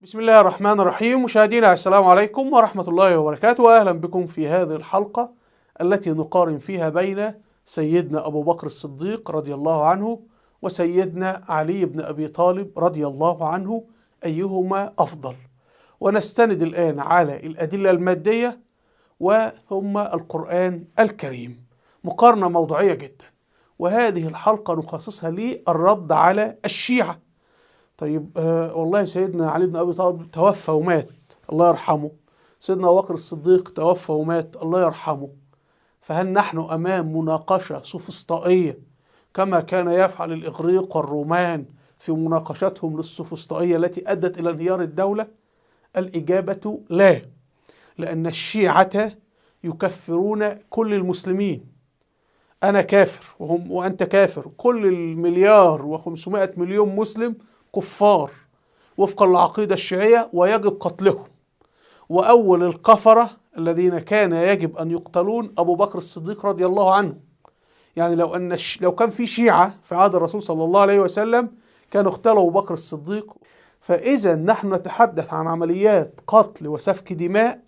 بسم الله الرحمن الرحيم. مشاهدينا السلام عليكم ورحمة الله وبركاته، وأهلا بكم في هذه الحلقة التي نقارن فيها بين سيدنا أبو بكر الصديق رضي الله عنه وسيدنا علي بن أبي طالب رضي الله عنه، أيهما أفضل؟ ونستند الآن على الأدلة المادية وثم القرآن الكريم، مقارنة موضوعية جدا. وهذه الحلقة نخصصها للرد على الشيعة. طيب والله سيدنا علي بن أبي طالب توفى ومات الله يرحمه، سيدنا أبو بكر الصديق توفى ومات الله يرحمه، فهل نحن أمام مناقشة سوفسطائية كما كان يفعل الإغريق والرومان في مناقشتهم للسوفسطائية التي أدت إلى انهيار الدولة؟ الإجابة لا، لأن الشيعة يكفرون كل المسلمين. أنا كافر وهم وأنت كافر، كل 1,500,000,000 مسلم كفار وفقا للعقيدة الشيعية ويجب قتلهم. وأول الكفرة الذين كان يجب أن يقتلون أبو بكر الصديق رضي الله عنه. يعني لو كان في شيعة في عهد الرسول صلى الله عليه وسلم كانوا اغتالوا أبو بكر الصديق. فإذا نحن نتحدث عن عمليات قتل وسفك دماء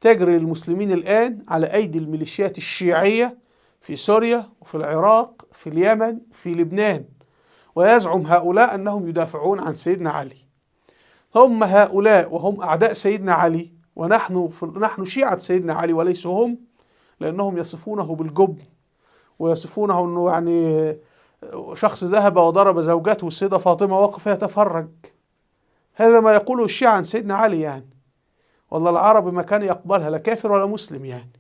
تجري للمسلمين الآن على أيدي الميليشيات الشيعية في سوريا وفي العراق في اليمن في لبنان، ويزعم هؤلاء أنهم يدافعون عن سيدنا علي. هم هؤلاء وهم أعداء سيدنا علي، ونحن شيعة سيدنا علي وليسوا هم، لأنهم يصفونه بالجبن ويصفونه أنه يعني شخص ذهب وضرب زوجته السيدة فاطمة وقف يتفرج. هذا ما يقوله الشيعة عن سيدنا علي، يعني والله العرب ما كان يقبلها لا كافر ولا مسلم يعني.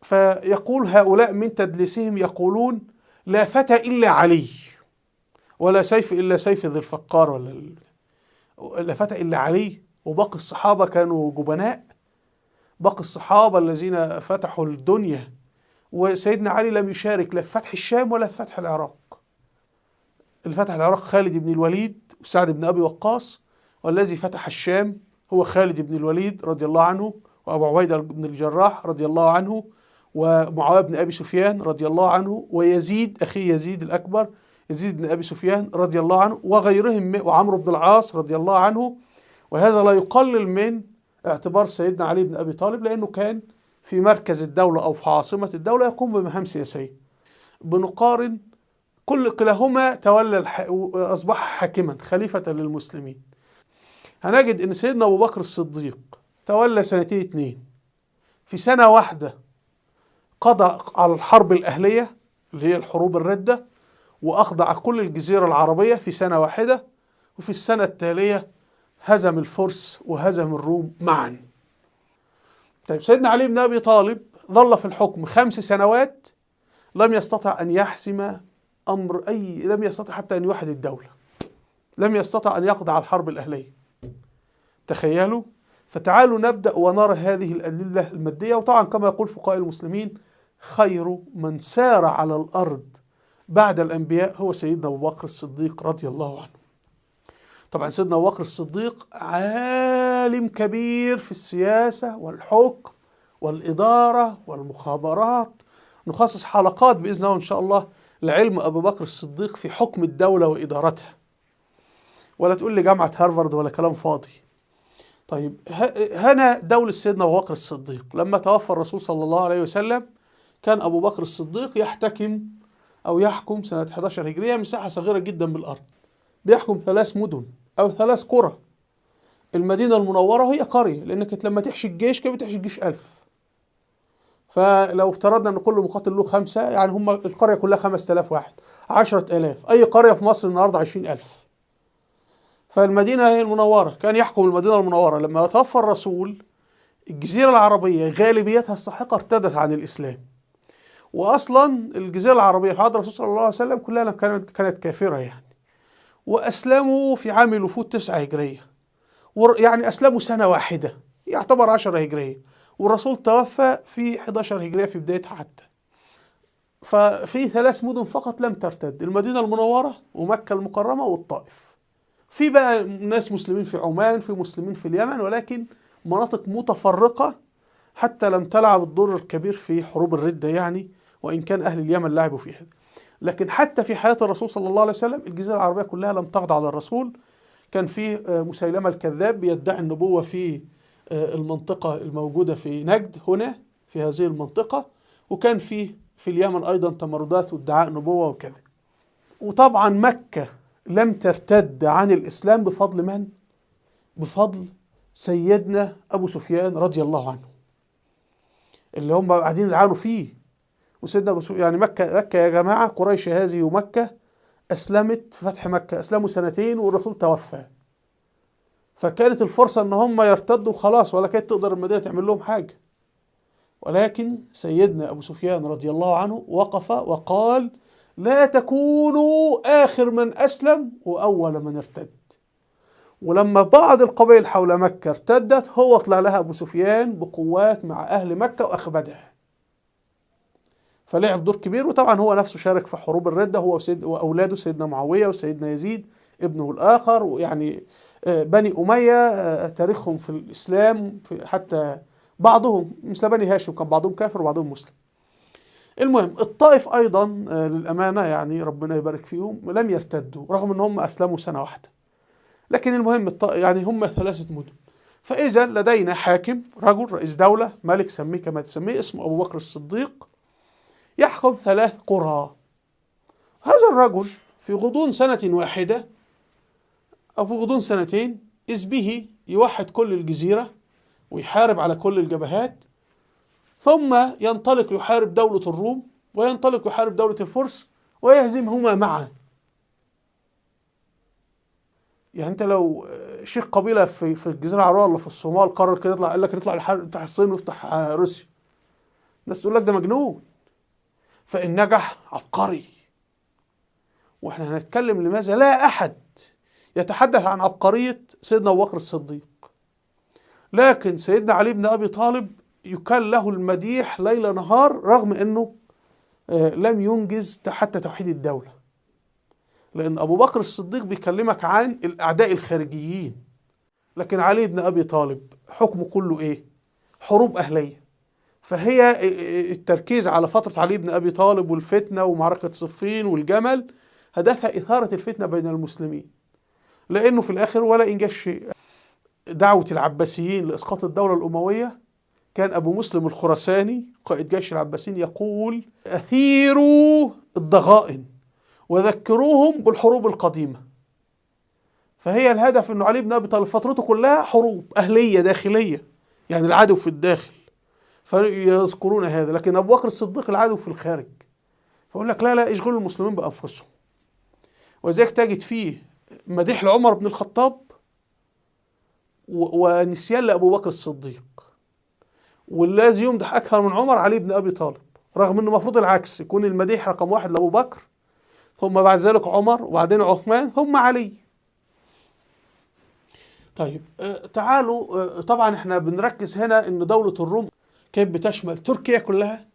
فيقول هؤلاء من تدليسهم، يقولون لا فتى إلا علي ولا سيف إلا سيف ذي الفقار، ولا لا فتى إلا علي. وباقي الصحابة كانوا جبناء، باقي الصحابة الذين فتحوا الدنيا، وسيدنا علي لم يشارك لا في فتح الشام ولا في فتح العراق. اللي فتح العراق خالد بن الوليد وسعد بن أبي وقاص، والذي فتح الشام هو خالد بن الوليد رضي الله عنه، وأبو عبيدة بن الجراح رضي الله عنه، ومعاوية بن أبي سفيان رضي الله عنه، ويزيد أخي يزيد الأكبر يزيد بن أبي سفيان رضي الله عنه، وغيرهم، وعمرو بن العاص رضي الله عنه. وهذا لا يقلل من اعتبار سيدنا علي بن أبي طالب، لأنه كان في مركز الدولة أو في عاصمة الدولة يقوم بمهام سياسية. بنقارن كلاهما تولى أصبح حاكما خليفة للمسلمين. هنجد أن سيدنا أبو بكر الصديق تولى 2 سنين، في سنة واحدة قضى على الحرب الأهلية اللي هي الحروب الردة، وأخضع كل الجزيرة العربية في سنة واحدة، وفي السنة التالية هزم الفرس وهزم الروم معا. طيب سيدنا علي بن أبي طالب ظل في الحكم 5 سنوات، لم يستطع أن يحسم أمر أي، لم يستطع حتى أن يوحد الدولة، لم يستطع أن يقضي على الحرب الأهلية. تخيلوا. فتعالوا نبدأ ونرى هذه الأدلة المادية. وطبعا كما يقول فقهاء المسلمين، خير من سار على الأرض بعد الأنبياء هو سيدنا أبو بكر الصديق رضي الله عنه. طبعا سيدنا أبو بكر الصديق عالم كبير في السياسة والحكم والإدارة والمخابرات. نخصص حلقات بإذن الله إن شاء الله لعلم أبو بكر الصديق في حكم الدولة وإدارتها، ولا تقول لي جامعة هارفارد ولا كلام فاضي. طيب هنا دولة سيدنا أبو بكر الصديق لما توفى الرسول صلى الله عليه وسلم، كان أبو بكر الصديق يحتكم أو يحكم سنة 11 هجرية مساحة صغيرة جدا من الأرض، بيحكم 3 مدن أو 3 قرى. المدينة المنورة هي قرية، لأنك لما تحشي الجيش كيف بتحشي الجيش 1000، فلو افترضنا أن كل مقاتل له 5، يعني هم القرية كلها 5000 واحد، 10,000. أي قرية في مصر النهاردة 20,000. فالمدينة هي المنورة، كان يحكم المدينة المنورة. لما توفى الرسول الجزيرة العربية غالبيتها الساحقة ارتدت عن الإسلام، وأصلا الجزيرة العربية في عهد الرسول صلى الله عليه وسلم كلها كانت كافرة يعني. وأسلموا في عام الوفود 9 هجرية، يعني أسلموا سنة واحدة يعتبر 10 هجرية، والرسول توفى في 11 هجرية في بدايتها حتى. ففي 3 مدن فقط لم ترتد، المدينة المنورة ومكة المكرمة والطائف. في بقى ناس مسلمين في عمان، في مسلمين في اليمن، ولكن مناطق متفرقة حتى لم تلعب الدور الكبير في حروب الردة يعني، وإن كان أهل اليمن لعبوا فيها. لكن حتى في حياة الرسول صلى الله عليه وسلم الجزيرة العربية كلها لم تخضع للرسول. كان فيه مسيلمة الكذاب بيدعي النبوة في المنطقة الموجودة في نجد هنا في هذه المنطقة، وكان فيه في اليمن أيضا تمردات وادعاء نبوة وكذا. وطبعا مكة لم ترتد عن الإسلام بفضل من؟ بفضل سيدنا أبو سفيان رضي الله عنه، اللي هم قاعدين يلعنوا فيه. وسيدنا أبو سفيان يعني مكة يا جماعة، قريش هذه ومكة أسلمت في فتح مكة، أسلموا سنتين والرسول توفى، فكانت الفرصة إن هم يرتدوا خلاص، ولا كانت تقدر المدينة تعمل لهم حاجة. ولكن سيدنا أبو سفيان رضي الله عنه وقف وقال: لا تكونوا آخر من أسلم وأول من ارتد. ولما بعض القبائل حول مكة ارتدت، هو طلع لها أبو سفيان بقوات مع أهل مكة وأخبدها، فلعب دور كبير. وطبعا هو نفسه شارك في حروب الردة، هو وأولاده سيدنا معاوية وسيدنا يزيد ابنه الآخر. ويعني بني أمية تاريخهم في الإسلام، في حتى بعضهم مثل بني هاشم كان بعضهم كافر وبعضهم مسلم. المهم الطائف أيضا للأمانة يعني ربنا يبارك فيهم لم يرتدوا رغم أن هم أسلموا سنة واحدة، لكن المهم يعني هم 3 مدن. فإذا لدينا حاكم، رجل رئيس دولة، ملك، سميه كما تسميه، اسمه أبو بكر الصديق، يحكم 3 قرى. هذا الرجل في غضون سنة واحدة أو في غضون سنتين إذ به يوحد كل الجزيرة ويحارب على كل الجبهات، ثم ينطلق يحارب دولة الروم وينطلق يحارب دولة الفرس ويهزمهما معا. يعني انت لو شيخ قبيلة في الجزيرة العربية ولا في الصومال قرر كده يطلع، قال لك نطلع يفتح الصين ويفتح روسيا، الناس تقول لك ده مجنون. فإن نجح عبقري. واحنا هنتكلم لماذا لا أحد يتحدث عن عبقرية سيدنا أبو بكر الصديق، لكن سيدنا علي بن أبي طالب يكال له المديح ليل نهار، رغم أنه لم ينجز حتى توحيد الدولة. لأن أبو بكر الصديق بيكلمك عن الأعداء الخارجيين، لكن علي بن أبي طالب حكمه كله إيه؟ حروب أهلية. فهي التركيز على فترة علي بن أبي طالب والفتنة ومعركة صفين والجمل هدفها إثارة الفتنة بين المسلمين، لأنه في الآخر ولا إنجاز شيء. دعوة العباسيين لإسقاط الدولة الأموية، كان أبو مسلم الخراساني قائد جيش العباسيين يقول: أثيروا الضغائن وذكروهم بالحروب القديمة. فهي الهدف أنه علي بن أبي طالب فترته كلها حروب أهلية داخلية، يعني العدو في الداخل فيذكرون هذا، لكن أبو بكر الصديق العدو في الخارج، فيقول لك لا لا، اشغلوا المسلمين بأنفسهم. وذلك تجد فيه مديح لعمر بن الخطاب ونسيان لأبو بكر الصديق، والذي يمدح أكثر من عمر علي بن أبي طالب، رغم أنه المفروض العكس، يكون المديح رقم 1 لأبو بكر، ثم بعد ذلك عمر، وبعدين عثمان، ثم علي. طيب تعالوا، طبعا احنا بنركز هنا أن دولة الروم كانت بتشمل تركيا كلها،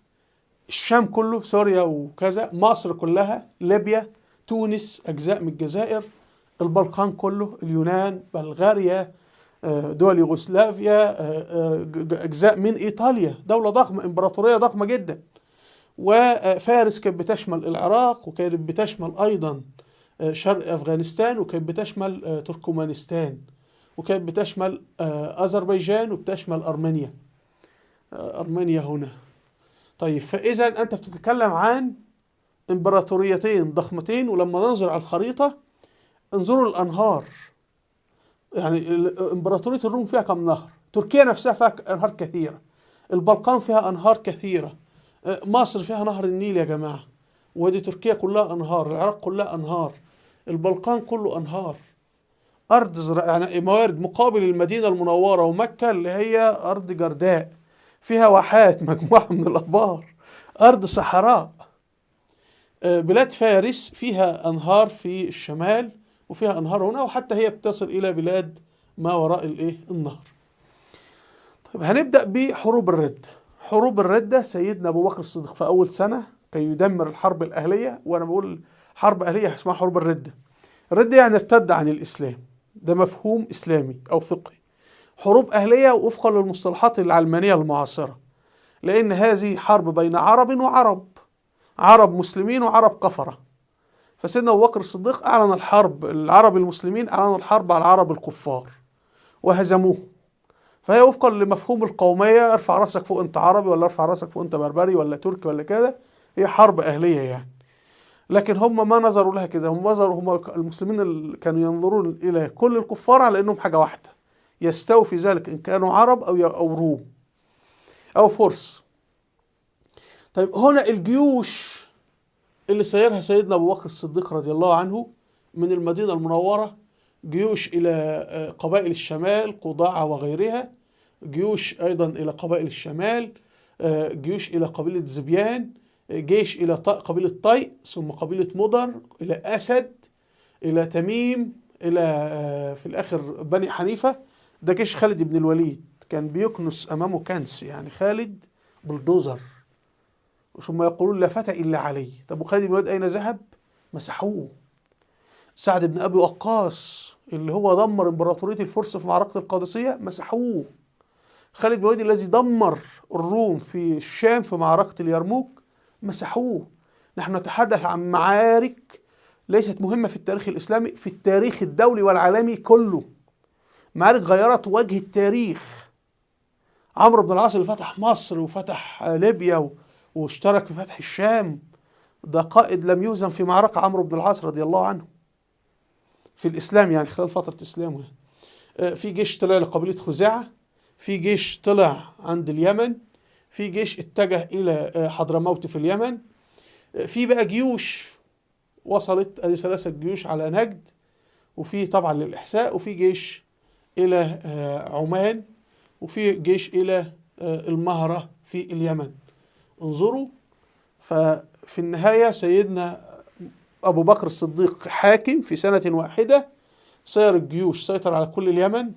الشام كله، سوريا وكذا، مصر كلها، ليبيا، تونس، أجزاء من الجزائر، البلقان كله، اليونان، بلغاريا، دول يوغوسلافيا، أجزاء من إيطاليا، دولة ضخمة، إمبراطورية ضخمة جدا. وفارس كانت بتشمل العراق، وكانت بتشمل أيضا شرق أفغانستان، وكانت بتشمل تركمانستان، وكانت بتشمل أذربيجان، وبتشمل أرمينيا، أرمينيا هنا. طيب فإذا أنت بتتكلم عن إمبراطوريتين ضخمتين. ولما ننظر على الخريطة انظروا الأنهار، يعني إمبراطورية الروم فيها كم نهر؟ تركيا نفسها فيها أنهار كثيرة، البلقان فيها أنهار كثيرة، مصر فيها نهر النيل يا جماعة، ودي تركيا كلها أنهار، العراق كلها أنهار، البلقان كله أنهار، أرض زراعية يعني موارد، مقابل المدينة المنورة ومكة اللي هي أرض جرداء فيها واحات، مجموعة من الأبار، أرض صحراء. بلاد فارس فيها أنهار في الشمال وفيها أنهار هنا، وحتى هي بتصل إلى بلاد ما وراء الإيه؟ النهر. طيب هنبدأ بحروب الردة. حروب الردة سيدنا أبو بكر الصديق في أول سنة كي يدمر الحرب الأهلية، وأنا بقول حرب أهلية اسمها حروب الردة. الردة يعني ارتد عن الإسلام، ده مفهوم إسلامي أو فقهي. حروب أهلية وفقا للمصطلحات العلمانية المعاصرة، لأن هذه حرب بين عرب وعرب، عرب مسلمين وعرب كفرة. فسيدنا أبو بكر الصديق أعلن الحرب، العرب المسلمين أعلنوا الحرب على العرب الكفار وهزموه. فهي وفقا لمفهوم القومية، ارفع راسك فوق انت عربي، ولا ارفع راسك فوق انت بربري ولا تركي ولا كده، هي حرب أهلية يعني. لكن هم ما نظروا لها كده، هم نظروا، هم المسلمين اللي كانوا ينظرون إلى كل الكفار على أنهم حاجة واحدة، يستوي في ذلك إن كانوا عرب أو روم أو فرس. طيب هنا الجيوش اللي سيرها سيدنا أبو بكر الصديق رضي الله عنه من المدينة المنورة، جيوش إلى قبائل الشمال قضاعة وغيرها، جيوش أيضا إلى قبائل الشمال، جيوش إلى قبيلة زبيان، جيش إلى قبيلة طيء، ثم قبيلة مضر، إلى أسد، إلى تميم، إلى في الآخر بني حنيفة. ده جيش خالد بن الوليد، كان بيكنس أمامه كنس، يعني خالد بلدوزر. ثم يقولون لا فتى إلا علي. طب وخالد بن الوليد أين ذهب؟ مسحوه. سعد بن أبي وقاص اللي هو دمر إمبراطورية الفرس في معركة القادسية مسحوه. خالد بن الوليد الذي دمر الروم في الشام في معركة اليرموك مسحوه. نحن نتحدث عن معارك ليست مهمة في التاريخ الإسلامي، في التاريخ الدولي والعالمي كله، معارك غيرت وجه التاريخ. عمرو بن العاص اللي فتح مصر وفتح ليبيا واشترك في فتح الشام، ده قائد لم يهزم في معركة، عمرو بن العاص رضي الله عنه في الإسلام، يعني خلال فترة إسلامه. في جيش طلع لقبيلة خزاعة، في جيش طلع عند اليمن، في جيش اتجه إلى حضرموت في اليمن، في بقى جيوش وصلت، ادي 3 جيوش على نجد، وفي طبعا للإحساء، وفي جيش إلى عمان، وفي جيش إلى المهرة في اليمن. انظروا، ففي النهاية سيدنا أبو بكر الصديق حاكم في سنة واحدة، سير الجيوش، سيطر على كل اليمن،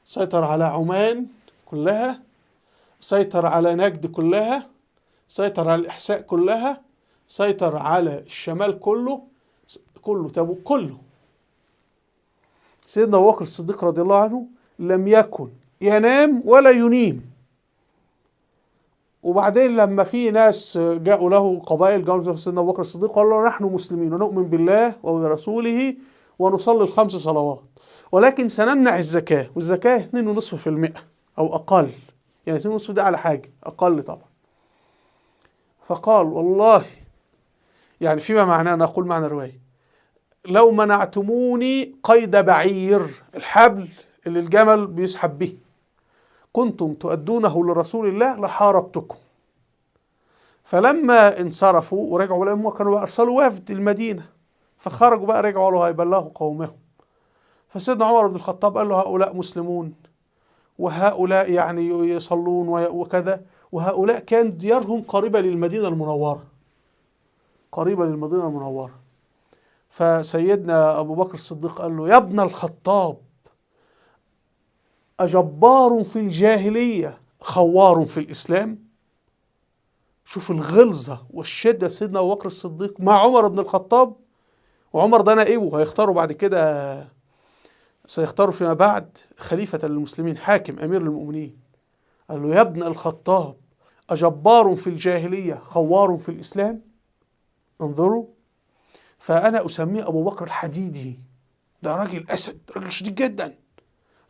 سيطر على عمان كلها، سيطر على نجد كلها، سيطر على الإحساء كلها، سيطر على الشمال كله، كله تبوك كله. سيدنا أبو بكر الصديق رضي الله عنه لم يكن ينام ولا ينيم. وبعدين لما في ناس جاءوا له، قبائل جاءوا له سيدنا أبو بكر الصديق قالوا له نحن مسلمين ونؤمن بالله وبرسوله ونصلي الخمس صلوات، ولكن سنمنع الزكاة، والزكاة 2.5% أو أقل، يعني 2.5 ده على حاجة أقل طبعا. فقال والله، يعني فيما معناه، نقول معنى الرواية، لو منعتموني قيد بعير، الحبل اللي الجمل بيسحب به، كنتم تؤدونه لرسول الله لحاربتكم. فلما انصرفوا ورجعوا، لأنهم كانوا أرسلوا وفد المدينة، فخرجوا بقى رجعوا له هيبلغوا قومهم. فسيدنا عمر بن الخطاب قال له هؤلاء مسلمون، وهؤلاء يعني يصلون وكذا، وهؤلاء كان ديارهم قريبة للمدينة المنورة، قريبة للمدينة المنورة. فسيدنا أبو بكر الصديق قال له يا ابن الخطاب، أجبار في الجاهلية خوار في الإسلام؟ شوف الغلظة والشدة سيدنا أبو بكر الصديق مع عمر بن الخطاب، وعمر ده نائبه، هيختاروا بعد كده، سيختاروا فيما بعد خليفة للمسلمين، حاكم أمير المؤمنين. قال له يا ابن الخطاب، أجبار في الجاهلية خوار في الإسلام؟ انظروا. فأنا أسميه أبو بكر الحديدي، ده راجل أسد، راجل شديد جدا.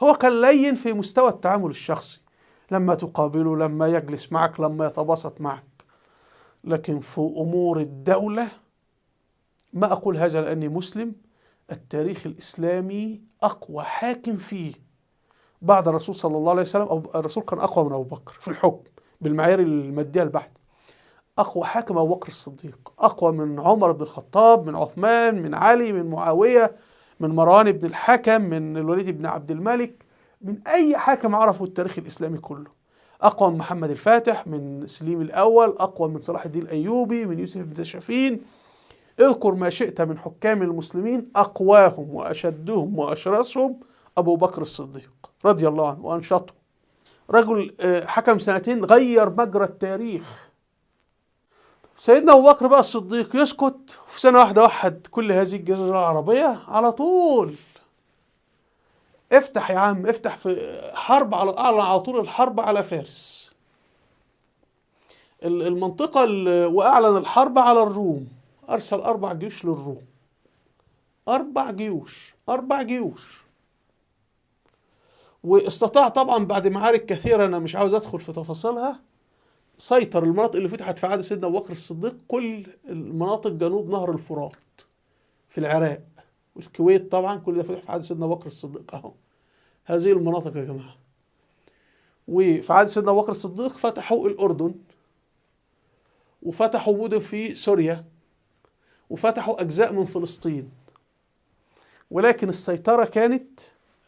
هو كان لين في مستوى التعامل الشخصي، لما تقابله، لما يجلس معك، لما يتباسط معك، لكن في أمور الدولة، ما أقول هذا لأني مسلم، التاريخ الإسلامي أقوى حاكم فيه بعد الرسول صلى الله عليه وسلم. الرسول كان أقوى من أبو بكر في الحكم بالمعايير المادية البحتة. أقوى حاكم أبو بكر الصديق، أقوى من عمر بن الخطاب، من عثمان، من علي، من معاوية، من مروان بن الحكم، من الوليد بن عبد الملك، من أي حاكم عرفه التاريخ الإسلامي كله. أقوى من محمد الفاتح، من سليم الأول، أقوى من صلاح الدين الأيوبي، من يوسف بن تاشفين. اذكر ما شئت من حكام المسلمين، أقواهم وأشدهم وأشرسهم أبو بكر الصديق رضي الله عنه وأنشطه. رجل حكم سنتين غير مجرى التاريخ. سيدنا أبو بكر بقى الصديق يسكت في سنة واحدة وحد كل هذه الجزيرة العربية على طول. افتح يا عم، افتح في حرب، على أعلن على طول الحرب على فارس، المنطقة، وأعلن الحرب على الروم. أرسل 4 جيوش للروم، 4 جيوش، 4 جيوش. واستطاع طبعا بعد معارك كثيرة أنا مش عاوز أدخل في تفاصيلها، سيطر المناطق اللي فتحت في عهد سيدنا أبو بكر الصديق، كل المناطق جنوب نهر الفرات في العراق والكويت، طبعا كل ده فتح في عهد سيدنا أبو بكر الصديق أهو هذه المناطق يا جماعة. وفي عهد سيدنا أبو بكر الصديق فتحوا الأردن، وفتحوا مدن في سوريا، وفتحوا أجزاء من فلسطين، ولكن السيطرة كانت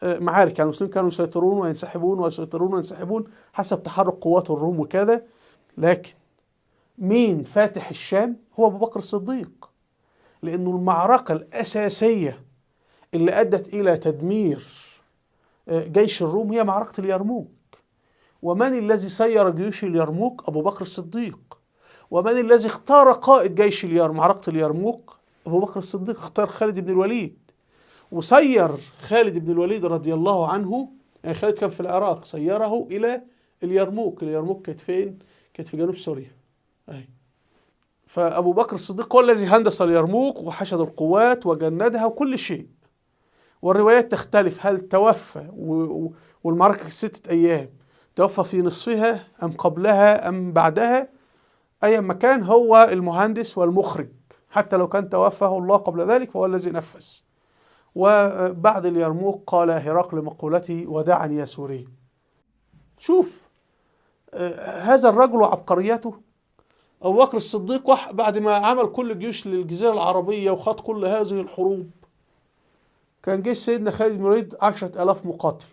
معارك، يعني المسلمين كانوا يسيطرون وينسحبون ويسيطرون وينسحبون حسب تحرك قوات الروم وكذا. لكن مين فاتح الشام؟ هو أبو بكر الصديق، لأنه المعركة الأساسية اللي أدت إلى تدمير جيش الروم هي معركة اليرموك. ومن الذي سير جيوش اليرموك؟ أبو بكر الصديق. ومن الذي اختار قائد جيش معركة اليرموك؟ أبو بكر الصديق، اختار خالد بن الوليد. وسير خالد بن الوليد رضي الله عنه، يعني خالد كان في العراق، سيره إلى اليرموك. اليرموك كانت فين؟ كانت في جنوب سوريا. أي. فأبو بكر الصديق هو الذي هندس اليرموك وحشد القوات وجندها وكل شيء. والروايات تختلف، هل توفى والمعركة 6 أيام، توفى في نصفها أم قبلها أم بعدها؟ أي مكان هو المهندس والمخرج، حتى لو كان توفاه الله قبل ذلك فهو الذي نفذ. وبعد اليرموك قال هرقل مقولته: ودعني يا سوري. شوف هذا الرجل وعبقريته. أبو بكر الصديق بعد ما عمل كل الجيوش للجزيرة العربية وخاض كل هذه الحروب، كان جيش سيدنا خالد بن الوليد 10,000 مقاتل.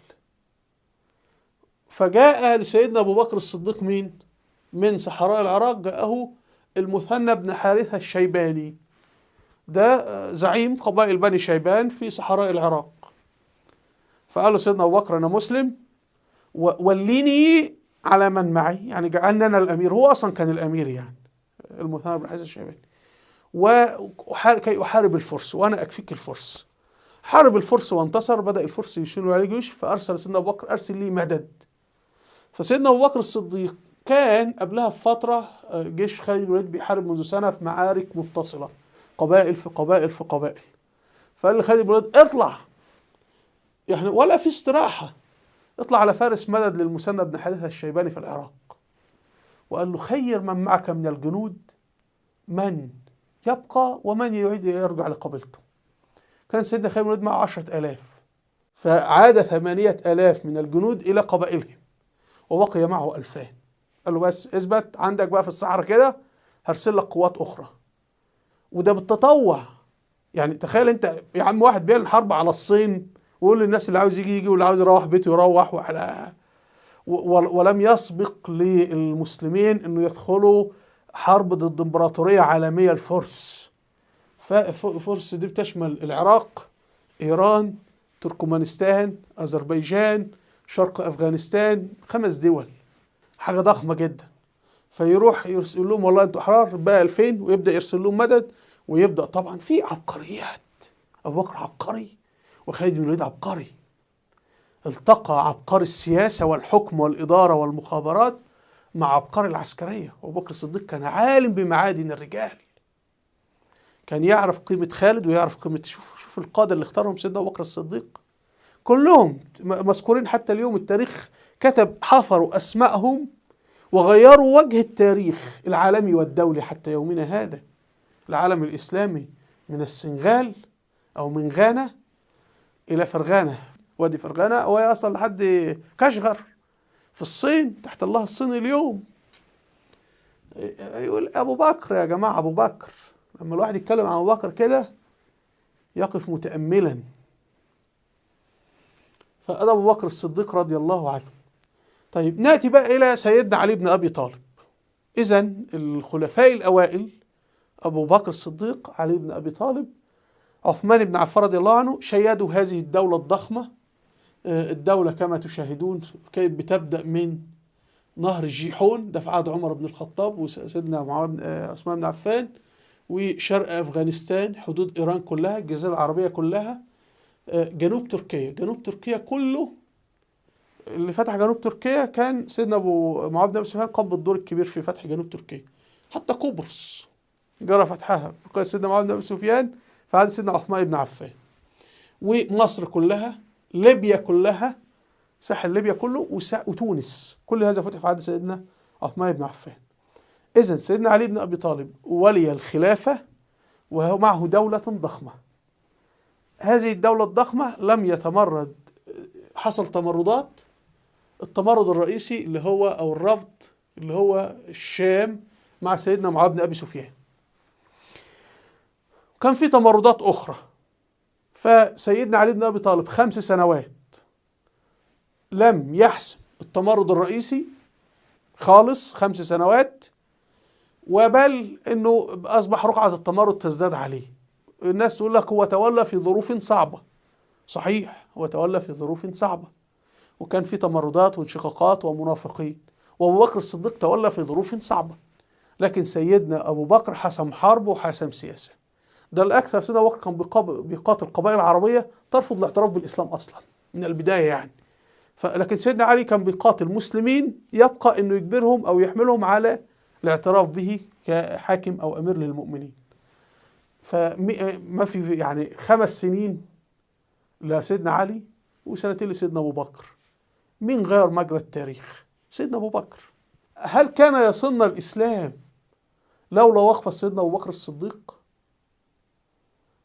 فجاء لسيدنا أبو بكر الصديق مين؟ من صحراء العراق جاءه المثنى بن حارثة الشيباني، ده زعيم قبائل بني شيبان في صحراء العراق. فقال له سيدنا أبو بكر: أنا مسلم، ووليني على من معي، يعني جعلني أنا الأمير. هو أصلا كان الأمير يعني المثنى بن حارثة الشيباني، وكي أحارب الفرس وأنا أكفيك الفرس. حارب الفرس وانتصر، بدأ الفرس يشيلوا عليه جيوش، فأرسل سيدنا أبو بكر: أرسل لي مدد. فسيدنا أبو بكر الصديق كان قبلها بفترة جيش خالد بن الوليد بيحارب منذ سنة في معارك متصلة، قبائل في قبائل في قبائل. فقال لخالد بن الوليد: اطلع، يعني ولا في استراحة، اطلع على فارس مدد للمثنى بن حارثة الشيباني في العراق. وقال له: خير من معك من الجنود من يبقى ومن يعيد يرجع لقبيلته. كان سيدنا خالد بن الوليد معه 10,000، فعاد 8,000 من الجنود إلى قبائلهم، وبقي معه 2000. قال له: بس اثبت عندك بقى في الصحراء كده، هرسل لك قوات أخرى. وده بالتطوع، يعني تخيل أنت يا عم واحد بيعمل حرب على الصين ويقول للناس اللي عاوز يجي يجي واللي عاوز يروح بيته يروح، وعلى ولم يسبق للمسلمين انه يدخلوا حرب ضد امبراطورية عالمية الفرس. فالفرس دي بتشمل العراق، ايران، تركمانستان، اذربيجان، شرق افغانستان، 5 دول، حاجة ضخمة جدا. فيروح يرسل لهم والله انتوا احرار بقى 2000، ويبدأ يرسل لهم مدد. ويبدأ طبعا في عبقريات، ابو بكر عبقري وخالد بن الوليد عبقري. التقى عبقري السياسة والحكم والإدارة والمخابرات مع عبقري العسكرية. أبو بكر الصديق كان عالم بمعادن الرجال، كان يعرف قيمة خالد ويعرف قيمة، شوف القادة اللي اختارهم سيدنا أبو بكر الصديق كلهم مذكورين حتى اليوم. التاريخ كتب، حفروا أسمائهم وغيروا وجه التاريخ العالمي والدولي حتى يومنا هذا. العالم الإسلامي من السنغال أو من غانا إلى فرغانة، وادي فرغانة، ويصل لحد كشغر في الصين تحت الله الصيني اليوم. يقول أبو بكر يا جماعة، أبو بكر. لما الواحد يتكلم عن أبو بكر كده يقف متأملا. فأنا أبو بكر الصديق رضي الله عنه. طيب نأتي بقى إلى سيدنا علي بن أبي طالب. إذن الخلفاء الأوائل أبو بكر الصديق، علي بن أبي طالب، عثمان بن عفان رضي الله عنه، شيدوا هذه الدولة الضخمة. الدولة كما تشاهدون كانت بتبدأ من نهر الجيحون، ده في عهد عمر بن الخطاب وسيدنا عثمان بن عفان، وشرق أفغانستان، حدود إيران كلها، الجزيرة العربية كلها، جنوب تركيا. جنوب تركيا كله اللي فتح جنوب تركيا كان سيدنا أبو معاوية بن أبي سفيان، قام بالدور الكبير في فتح جنوب تركيا، حتى قبرص. جرى فتحها بقيادة سيدنا معاوية بن أبي سفيان في عهد سيدنا عثمان بن عفان. ومصر كلها، ليبيا كلها، ساحل ليبيا كله وتونس، كل هذا فتح في عهد سيدنا عثمان بن عفان. إذن سيدنا علي بن أبي طالب ولي الخلافة ومعه دولة ضخمة. هذه الدولة الضخمة لم يتمرد، حصل تمردات. التمرد الرئيسي اللي هو أو الرفض اللي هو الشام مع سيدنا معاوية بن أبي سفيان. كان في تمردات أخرى. فسيدنا علي بن أبي طالب 5 سنوات لم يحسم التمرد الرئيسي خالص، 5 سنوات، وبل أنه أصبح رقعة التمرد تزداد عليه. الناس تقول لك هو تولى في ظروف صعبة. صحيح، هو تولى في ظروف صعبة، وكان في تمردات وانشقاقات ومنافقين، وأبو بكر الصديق تولى في ظروف صعبة، لكن سيدنا أبو بكر حسم حرب وحسم سياسة. ده الأكثر، سيدنا أبو بكر كان بيقاتل قبائل عربية ترفض الاعتراف بالإسلام أصلا من البداية يعني. لكن سيدنا علي كان بيقاتل مسلمين يبقى أنه يجبرهم أو يحملهم على الاعتراف به كحاكم أو أمير للمؤمنين. فما في يعني 5 سنين لسيدنا علي وسنتين لسيدنا أبو بكر. مين غير مجرى التاريخ؟ سيدنا أبو بكر. هل كان يصلنا الإسلام لولا وقفة سيدنا أبو بكر الصديق؟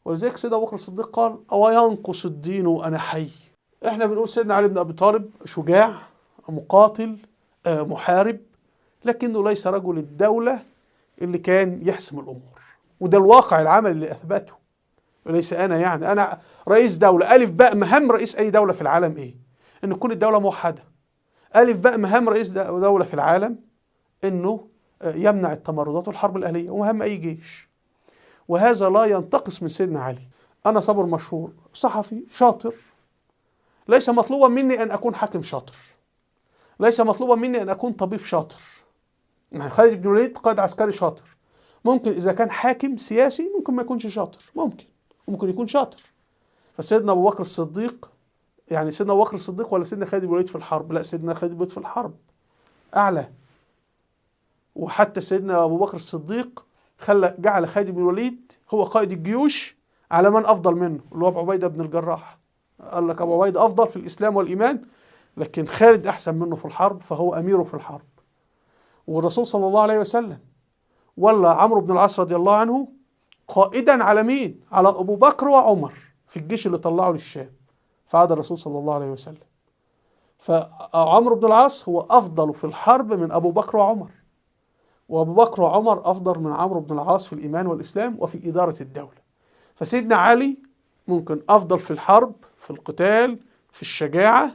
ولذلك سيدنا أبو بكر الصديق قال: أو ينقص الدين وأنا حي. احنا بنقول سيدنا علي بن أبي طالب شجاع، مقاتل، محارب، لكنه ليس رجل الدولة اللي كان يحسم الأمور، وده الواقع العملي اللي أثبته، وليس أنا. يعني أنا رئيس دولة، ألف باء مهام رئيس أي دولة في العالم إيه؟ إن تكون الدولة موحدة. ألف باء مهام رئيس دولة في العالم إنه يمنع التمردات والحرب الأهلية، ومهام أي جيش. وهذا لا ينتقص من سيدنا علي. أنا صابر مشهور، صحفي شاطر، ليس مطلوبا مني أن أكون حاكم شاطر، ليس مطلوبا مني أن أكون طبيب شاطر. يعني خالد بن الوليد قائد عسكري شاطر، ممكن إذا كان حاكم سياسي ممكن ما يكونش شاطر، ممكن، وممكن يكون شاطر. فسيدنا أبو بكر الصديق، يعني سيدنا أبو بكر الصديق ولا سيدنا خالد بن الوليد في الحرب؟ لا، سيدنا خالد بن الوليد في الحرب أعلى. وحتى سيدنا أبو بكر الصديق جعل خالد بن الوليد هو قائد الجيوش على من أفضل منه، اللي هو أبو عبيدة بن الجراح. قال لك أبو عبيدة أفضل في الإسلام والإيمان، لكن خالد أحسن منه في الحرب، فهو أميره في الحرب. والرسول صلى الله عليه وسلم ولا عمرو بن العاص رضي الله عنه قائدا على مين؟ على أبو بكر وعمر في الجيش اللي طلعه للشام في عهد الرسول صلى الله عليه وسلم. فعمرو بن العاص هو أفضل في الحرب من أبو بكر وعمر، وأبو بكر وعمر أفضل من عمرو بن العاص في الإيمان والإسلام وفي إدارة الدولة. فسيدنا علي ممكن أفضل في الحرب، في القتال، في الشجاعة،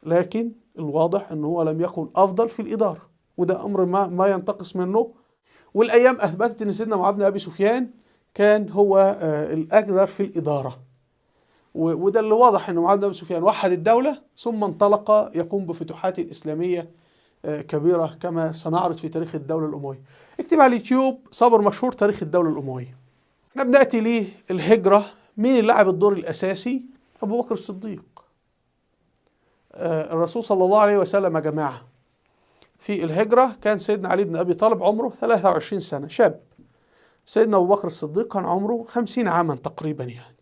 لكن الواضح أنه هو لم يكن أفضل في الإدارة، وده أمر ما ينتقص منه. والأيام أثبتت أن سيدنا معاوية بن أبي سفيان كان هو الأقدر في الإدارة، وده اللي واضح أن معاوية بن أبي سفيان وحد الدولة ثم انطلق يقوم بفتوحات إسلامية كبيرة كما سنعرض في تاريخ الدولة الأموية. اكتب على اليوتيوب صابر مشهور تاريخ الدولة الأموية. احنا بنأتي للهجرة. مين اللي لعب الدور الأساسي؟ أبو بكر الصديق. الرسول صلى الله عليه وسلم يا جماعة في الهجرة كان سيدنا علي بن أبي طالب عمره 23 سنة، شاب. سيدنا أبو بكر الصديق كان عمره 50 عاما تقريبا يعني.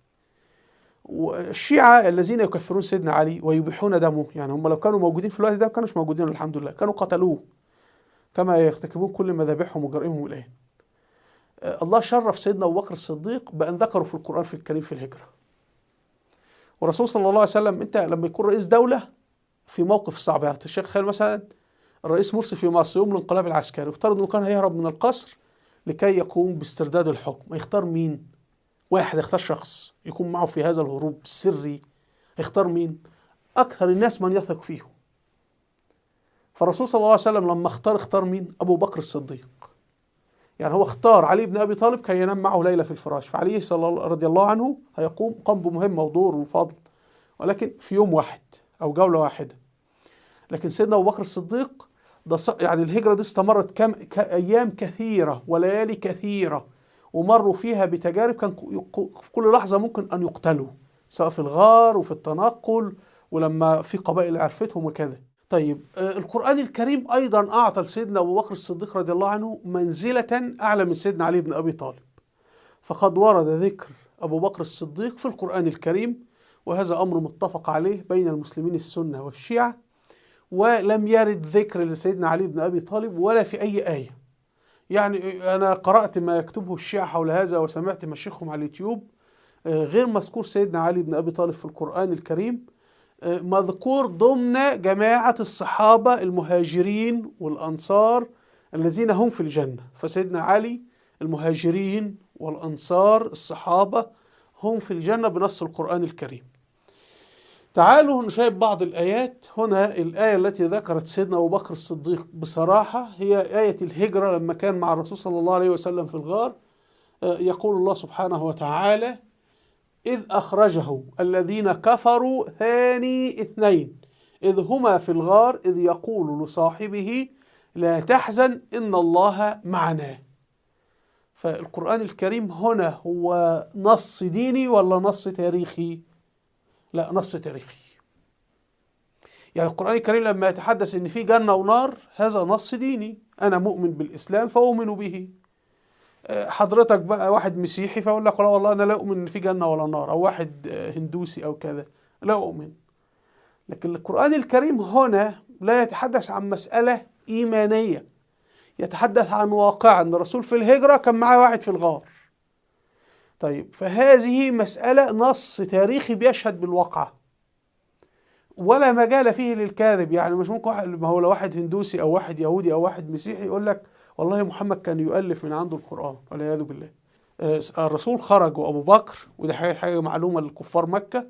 والشيعة الذين يكفرون سيدنا علي ويبيحون دمه، يعني هم لو كانوا موجودين في الوقت ده ما كانوش موجودين الحمد لله، كانوا قتلوه كما يرتكبون كل مذابحهم وجرائمهم الآن. الله شرف سيدنا أبو بكر الصديق بأن ذكره في القرآن في الكريم في الهجرة. والرسول صلى الله عليه وسلم، أنت لما يكون رئيس دولة في موقف صعب، يعني الشيخ خالد مثلا الرئيس مرسي في مصر يوم الانقلاب العسكري، افترض أنه كان هيهرب من القصر لكي يقوم باسترداد الحكم، يختار مين؟ واحد، يختار شخص يكون معه في هذا الهروب السري. يختار مين؟ أكثر الناس من يثق فيهم. فالرسول صلى الله عليه وسلم لما اختار مين؟ أبو بكر الصديق. يعني هو اختار علي بن أبي طالب كي ينام معه ليلة في الفراش، فعلي رضي الله عنه هيقوم قام بمهمة ودور وفضل، ولكن في يوم واحد أو جولة واحدة. لكن سيدنا أبو بكر الصديق ده يعني الهجرة دي استمرت أيام كثيرة وليالي كثيرة، ومروا فيها بتجارب كان في كل لحظة ممكن أن يقتلوا، سواء في الغار وفي التنقل ولما في قبائل عرفتهم وكذا. طيب القرآن الكريم أيضا أعطى لسيدنا أبو بكر الصديق رضي الله عنه منزلة أعلى من سيدنا علي بن أبي طالب، فقد ورد ذكر أبو بكر الصديق في القرآن الكريم، وهذا أمر متفق عليه بين المسلمين السنة والشيعة، ولم يرد ذكر لسيدنا علي بن أبي طالب ولا في أي آية. يعني أنا قرأت ما يكتبه الشيعة حول هذا وسمعت مشايخهم على اليوتيوب، غير مذكور سيدنا علي بن أبي طالب في القرآن الكريم، مذكور ضمن جماعة الصحابة المهاجرين والأنصار الذين هم في الجنة. فسيدنا علي المهاجرين والأنصار الصحابة هم في الجنة بنص القرآن الكريم. تعالوا نشاهد بعض الآيات. هنا الآية التي ذكرت سيدنا أبو بكر الصديق بصراحة هي آية الهجرة لما كان مع الرسول صلى الله عليه وسلم في الغار. يقول الله سبحانه وتعالى: إذ أخرجه الذين كفروا ثاني اثنين إذ هما في الغار إذ يقول لصاحبه لا تحزن إن الله معنا. فالقرآن الكريم هنا هو نص ديني ولا نص تاريخي؟ لا، نص تاريخي. يعني القرآن الكريم لما يتحدث إن في جنة ونار هذا نص ديني، أنا مؤمن بالإسلام فأؤمن به. حضرتك بقى واحد مسيحي فأقول لك لا والله أنا لا أؤمن إن في جنة ولا نار، أو واحد هندوسي أو كذا، لا أؤمن. لكن القرآن الكريم هنا لا يتحدث عن مسألة إيمانية، يتحدث عن واقع أن الرسول في الهجرة كان معاه واحد في الغار. طيب فهذه مسألة نص تاريخي بيشهد بالواقعة ولا مجال فيه للكاذب. يعني مش ممكن واحد، ما هو لو واحد هندوسي أو واحد يهودي أو واحد مسيحي يقول لك والله محمد كان يؤلف من عنده القرآن والعياذ بالله. الرسول خرج وأبو بكر، وده حاجة معلومة للكفار مكة،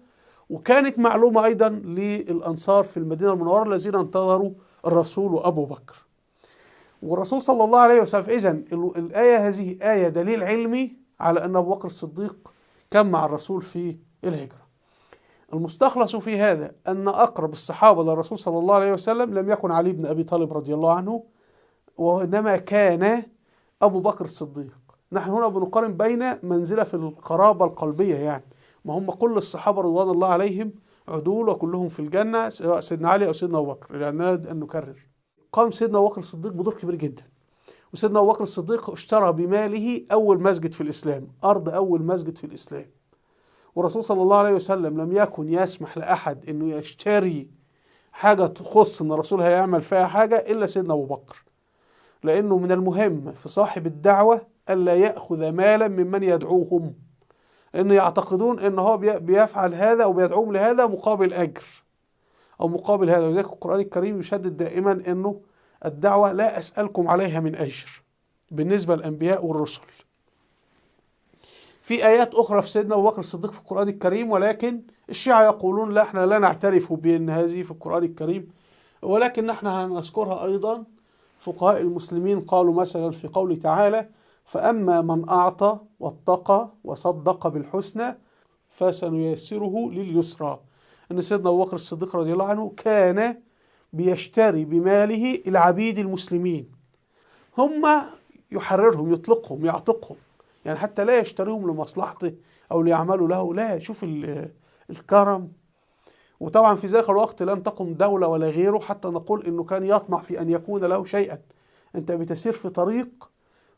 وكانت معلومة أيضا للأنصار في المدينة المنورة الذين انتظروا الرسول وأبو بكر والرسول صلى الله عليه وسلم. إذن الآية هذه آية دليل علمي على أن أبو بكر الصديق كان مع الرسول في الهجرة. المستخلص في هذا أن أقرب الصحابة للرسول صلى الله عليه وسلم لم يكن علي بن أبي طالب رضي الله عنه، وإنما كان أبو بكر الصديق. نحن هنا بنقارن بين منزلة في القرابة القلبية، يعني ما هم كل الصحابة رضوان الله عليهم عدول وكلهم في الجنة سواء سيدنا علي أو سيدنا أبو بكر، لأننا أن نكرر. قام سيدنا أبو بكر الصديق بدور كبير جدا، وسيدنا أبو بكر الصديق اشترى بماله أول مسجد في الإسلام، أرض أول مسجد في الإسلام. والرسول صلى الله عليه وسلم لم يكن يسمح لأحد أنه يشتري حاجة تخص أن الرسول هيعمل فيها حاجة إلا سيدنا أبو بكر، لأنه من المهم في صاحب الدعوة ألا يأخذ مالا ممن يدعوهم، لأن يعتقدون أن هو بيفعل هذا أو بيدعوهم لهذا مقابل أجر أو مقابل هذا. وذلك القرآن الكريم يشدد دائما أنه الدعوة لا أسألكم عليها من أجر بالنسبة للأنبياء والرسل. في آيات أخرى في سيدنا أبو بكر الصديق في القرآن الكريم، ولكن الشيعة يقولون لا، احنا لا نعترف بأن هذه في القرآن الكريم، ولكن نحن هنذكرها أيضا. فقهاء المسلمين قالوا مثلا في قوله تعالى: فأما من أعطى واتقى وصدق بالحسنى فسنيسره لليسرى، أن سيدنا أبو بكر الصديق رضي الله عنه كان بيشتري بماله العبيد المسلمين، هم يحررهم يطلقهم يعتقهم، يعني حتى لا يشتريهم لمصلحته أو ليعملوا له، لا، شوف الكرم. وطبعا في ذاك الوقت لم تقم دولة ولا غيره حتى نقول إنه كان يطمع في أن يكون له شيئا. أنت بتسير في طريق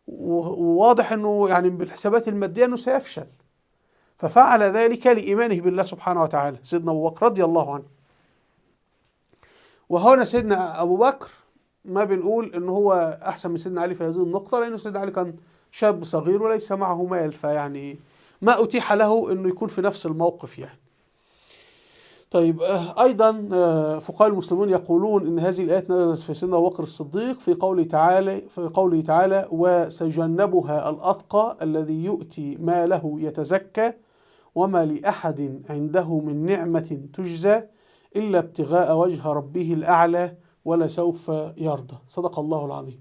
وواضح أنه يعني بالحسابات المادية أنه سيفشل، ففعل ذلك لإيمانه بالله سبحانه وتعالى سيدنا أبو بكر رضي الله عنه. وهنا سيدنا أبو بكر ما بنقول أنه هو أحسن من سيدنا علي في هذه النقطة، لأنه سيدنا علي كان شاب صغير وليس معه مال، فيعني ما أتيح له أنه يكون في نفس الموقف يعني. طيب أيضا فقهاء المسلمون يقولون إن هذه الآيات نزلت في سيدنا أبو بكر الصديق في قوله تعالى وسيجنبها الأتقى الذي يؤتي ماله يتزكى وما لأحد عنده من نعمة تجزى إلا ابتغاء وجه ربه الأعلى ولسوف يرضى. صدق الله العظيم.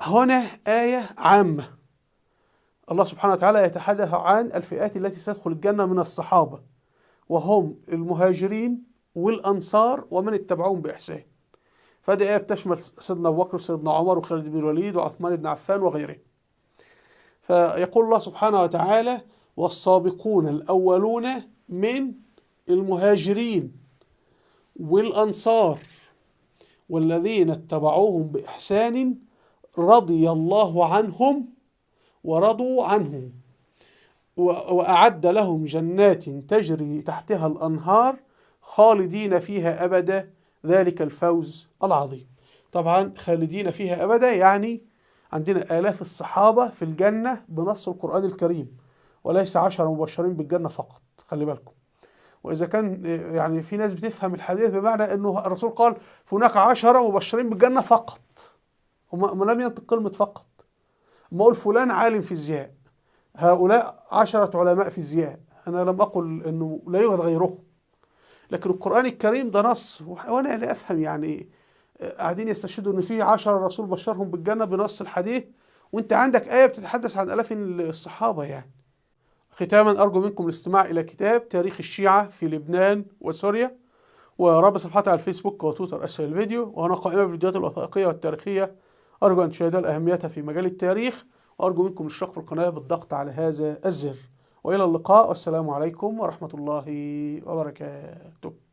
هنا آية عامة، الله سبحانه وتعالى يتحدث عن الفئات التي ستدخل الجنة من الصحابة، وهم المهاجرين والأنصار ومن اتبعوهم بإحسان. فهذه آية بتشمل سيدنا أبو بكر وسيدنا عمر وخالد بن الوليد وعثمان بن عفان وغيرهم. فيقول الله سبحانه وتعالى والسابقون الأولون من المهاجرين والأنصار والذين اتبعوهم بإحسان رضي الله عنهم ورضوا عنه، وأعد لهم جنات تجري تحتها الأنهار خالدين فيها أبدا، ذلك الفوز العظيم. طبعا خالدين فيها أبدا يعني عندنا آلاف الصحابة في الجنة بنص القرآن الكريم، وليس 10 مبشرين بالجنة فقط، خلي بالكم. وإذا كان يعني في ناس بتفهم الحديث بمعنى أنه الرسول قال هناك 10 مبشرين بالجنة فقط، وما لم ينطق كلمة فقط. ما أقول فلان عالم فيزياء، هؤلاء 10 علماء فيزياء، أنا لم أقل أنه لا يوجد غيرهم، لكن القرآن الكريم ده نص، وأنا لا أفهم يعني قاعدين يستشهدوا أن في 10 رسول بشرهم بالجنة بنص الحديث، وأنت عندك آية بتتحدث عن آلاف الصحابة يعني. ختاما أرجو منكم الاستماع إلى كتاب تاريخ الشيعة في لبنان وسوريا، ورابط صفحتي على الفيسبوك وتويتر أسفل الفيديو، وأنا قائمة بالفيديوهات الوثائقية والتاريخية، أرجو أن تشاهدوها لأهميتها في مجال التاريخ، وأرجو منكم الاشتراك في القناة بالضغط على هذا الزر. وإلى اللقاء، والسلام عليكم ورحمة الله وبركاته.